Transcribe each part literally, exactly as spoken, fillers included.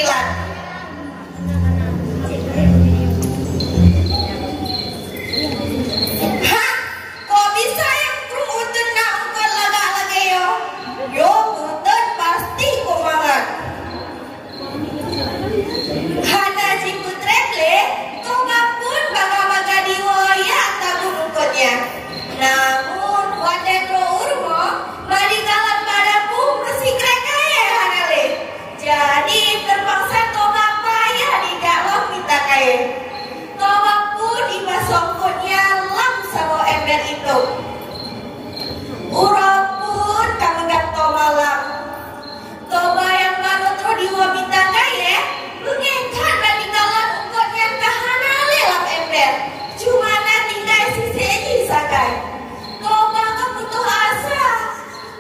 Hah? Kok bisa nyang pruet uteuen na eungkot lagak lagée nyoe? Nyoe uteuen pasti keumangat. Hana jipeutreb lé, Toba pun baga-baga diwoe jak tabông eungkot nyan. Namun, watée trok u rumoh, bak dikalon bak dapu meusikrek kayée hana lé. Jadi, teupaksa Toba payah jijak lom mita kayée. Toba pun jipasoe eungkot nyan lam saboh ember itôb. Uroe pun ka meugantoe malam. Toba nyang baru troh diwoe mita kayée, beungéh that bak dikalon eungkot nyan ka hana lé lam ember, cuma na tinggai sisek jih sagai. Toba ka putôh asa,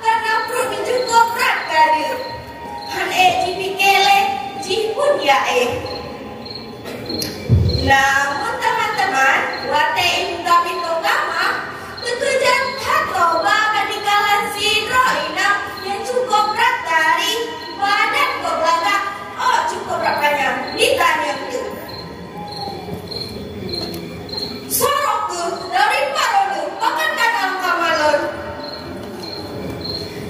kareuna pruet jih cukôp brat ka deuh. Han ék jipike lé, jih pun jak éh. Namun teuma-teuma, watée ibuka pintoe kama, teukeujot that Toba ka dikalon sidroe inong nyang cukôp brat tari, badan gob lagak, ôk cukôp brat panyang, ditanyong teuk, "Soe droe kheueh, dari pat droeneuh, pakon ka na lam kama lôn?"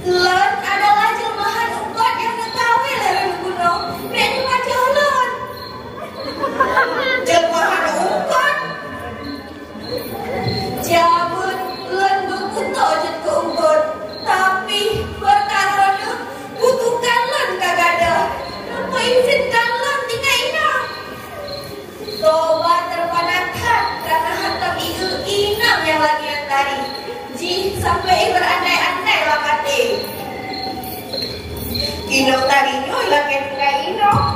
"Lôn adalah jeuleumahan eungkot nyang neukawé lé droeneuh bunoe, bék neupajoh lôn." "Jeuleumahan eungkot?" "Jameun lôn beuputôh jeuet keu eungkot, tapi beureukat droeneuh kutukan lôn ka gadôh, neupeuizinkan lôn tinggai inong." Toba teupana that kareuna hantom ieu inong nyang lagée nyan tari. Jih sampoe ibeurandai-andai lam até, "Inong tari nyoe lagée tinggai inong.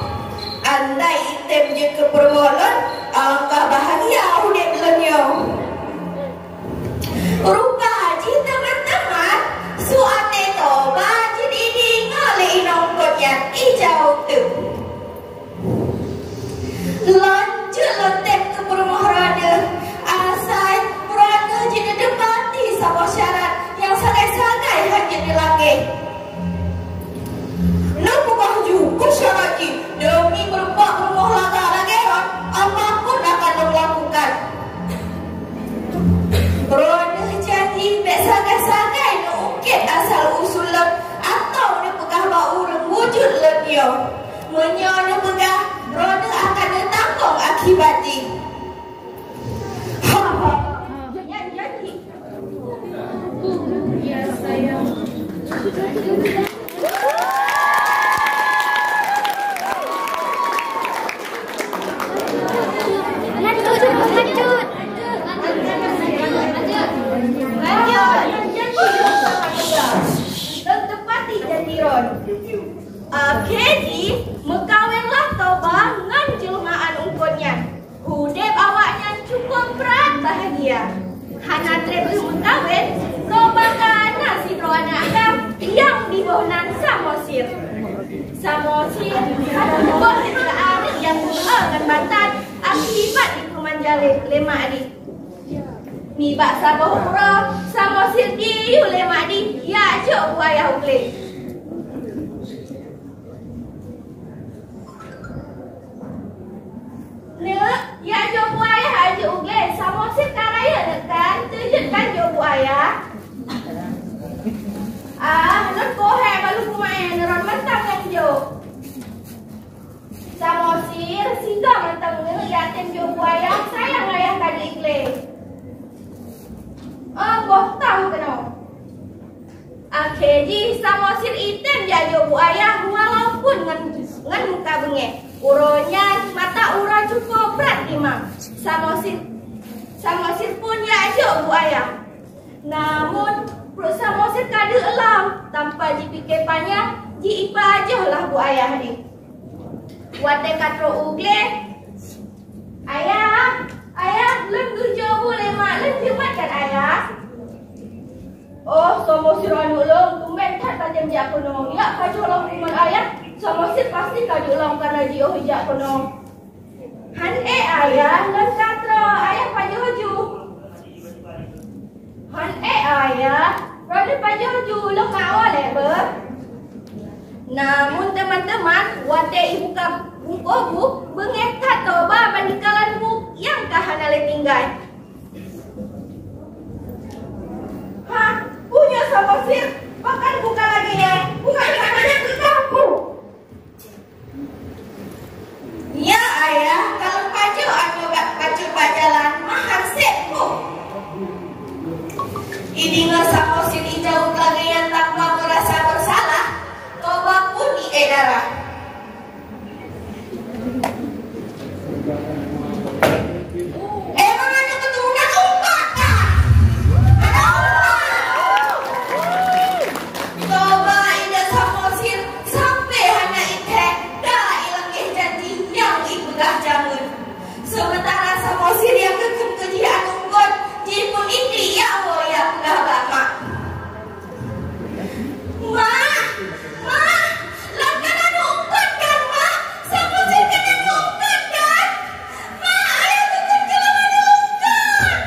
Andai item jeuet keu peurumoh lôn, alangkah bahagia udeb lôn nyoe." Rupa jih teuma-teuma, su até Toba jih jideungoe lé inong eungkot nyan, ijaweueb teuk. "Lôn jeuet lôn tem keu peurumoh droeneuh, asai droeneuh jeuet neuteupati saboh syarat nyang sagai-sagai hana jeuet neulanggae." "Neupeugah ju peue syarat jih, deumi meurumpok peurumoh lagak lagée nyoe, apapun akan lôn lakukan." "Droeneuh janji bék sagai-sagai neuungkét asal usul lôn atawa neupeugah bak ureuëng wujud lôn nyoe. Meunyoe neupeugah, droeneuh akan neutanggong akibat jih." "Ha, ha, ha. Nyan janji." Lôn teupati janji droen. Akhé jih, meukawenlah Toba ngon jeuleumaan eungkot nyan. Udeb awaknyan cukôp brat bahagia. Hana treb lheueh meukawen, Toba ka na sidroe aneuk agam nyang diboh nan Samosir. Samosir ka meuboh lé aneuk nyang beuhe ngon batan akibat jipeumanjale lé mak jih. Nibak saboh uroe, Samosir jiyue lé mak jih jak jok bu ayah u glé. "Neuk, jak jok bu ayah jak jok u glé, Samosir ka rayeuk neuk kan, teujeuet kan jok bu ayah?" "Ah, lôn poh hai balu kumae, neuron mantong nyang jok." Samosir sigoe mantong neuk jak tem jok bu ayah, sayang ayah ka di glé. "Oh, boh tah keunoe." Akhé jih Samosir item jak jok bu ayah walaupun ngon, ngon muka beungéh. Uroe nyan mata uroe cukôp brat dimang. Samosir, Samosir pun jak jok bu ayah. Namun, pruet Samosir ka deuk lom, tanpa jipike panyang, jiipajoh lah bu ayah jih. Watée ka trok u glé, "Ayah, ayah, lôn geujok bu lé mak lôn jimat kan, ayah?" "Oh, Samosir aneuk lôn, tumben that tajam jak keunoe. Jak pajoh lom u rumoh ayah, Samosir pasti ka deuk lom kareuna jiôh jak keunoe." "Han ék ayah, lôn ka troh, ayah pajoh ju." "Han ék ayah, droeneuh pajoh ju, lôn mawoe lé beuh." Namun teuma-teuma, watée ibuka bungkôh bu, beungéh that Toba ban ikalon bu nyang ka hana lé tinggai. "Hah, bu nyoe Samosir, pakon bu ka lagée nyan, bu ka ingat-ingat keu kampung." "Ya, Ayah, kalon pajoh aneuk bacut bak jalan, maham sép bu." Ideungoe Samosir ijaweueb lagée nyan tanpa meurasa beusalah, Toba pun ié darah. "Emang aneuk keuturunan ungkot kah? Hana ungkot!" Toba ingat Samosir sampoe hana item, ka ilangkah janji nyang ipeugah jameun. Seumeuntara Samosir nyang keukeum keu jih aneuk ungkot, jipeumiklih ya woe ya peugah bak mak. "Ma, ma, lôn kan aneuk ungkot kan, ma? Samosir kan aneuk ungkot kan? Ma, ayo keukeun keu lôn aneuk ungkot!"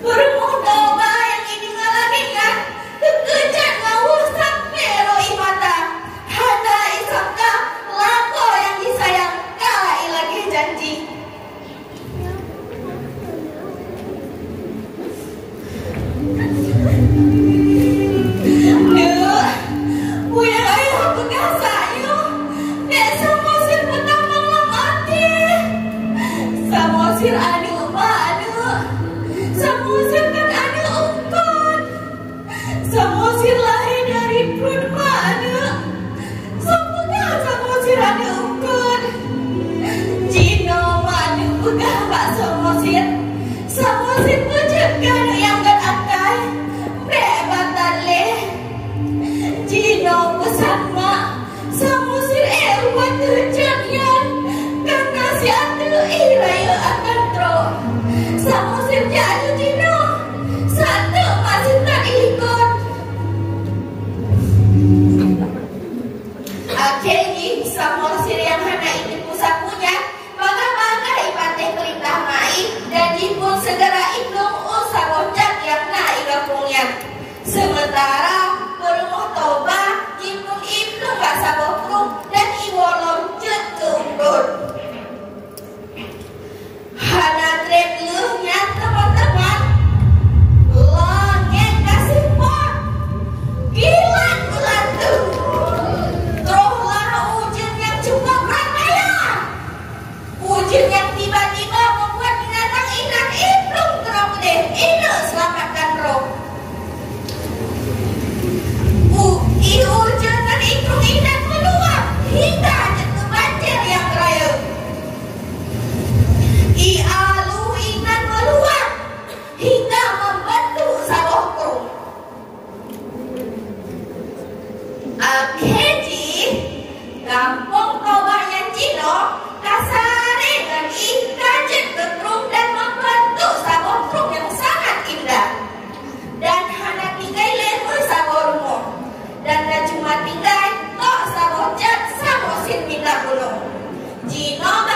Peurumoh Toba nyang ideungoe lagée nyan, teukeujot ngon weueh sampoe rô ié mata. Hana isangka lakoe nyang jisayang ka ilangkah janji. "Neuk, peue nyang ayah peugah sayoe, bék Samosir peutamong lam até. Samosir aneuk ma, aneuk. Samosir kan aneuk ungkot. Samosir lahé dari pruet ma, aneuk. Soe peugah Samosir aneuk ungkot?" Jinoe mak neupeugah bak Samosir, Samosir peujeuet keu aneuk nyang göt akai, bék batat lé. Jinoe peusan mak, Samosir ék ruwet teujak nyan, karna siat teuk ié rayeuk akan trok. Samosir jak laju jinoe, sateuk mak sifeuet ilikot. Akhé jih Samosir nyang hana iteupeue sapeue nyan, bagaih-bagaih ipatéh peurintah mak jih dan jih pun seugara iplueng u saboh cat nyang na i gampông nyan. Seumeuntara peurumoh Toba jih pun iplueng bak saboh krueng dan iwoe lom jeuet keu ungkot. Hana treb lheueh nyan teuma-teuma, langét ka seupôt, kilat meulanteue, troh lam ujeuen nyang cukup rangkaya. Ujeuen nyang tiba-tiba membuat binatang inan iplueng keudroe keudeh, ineuk seulamatkan droe. U-, ié ujeuen ngon iplueng inan meuluwah hingga jeuet keu banjir nyang rayeuk. Ié alu inan meuluwah hingga membentuk saboh krueng. Akhé jih, gampông Toba nyan jinoe ka saré ngon ié ka jeuet keu krueng dan membentuk saboh krueng nyang sangat indah. Dan hana tinggai lé meusaboh rumoh. Dan na cuma tinggai tok saboh cat Samosir mita pulo. Jinoe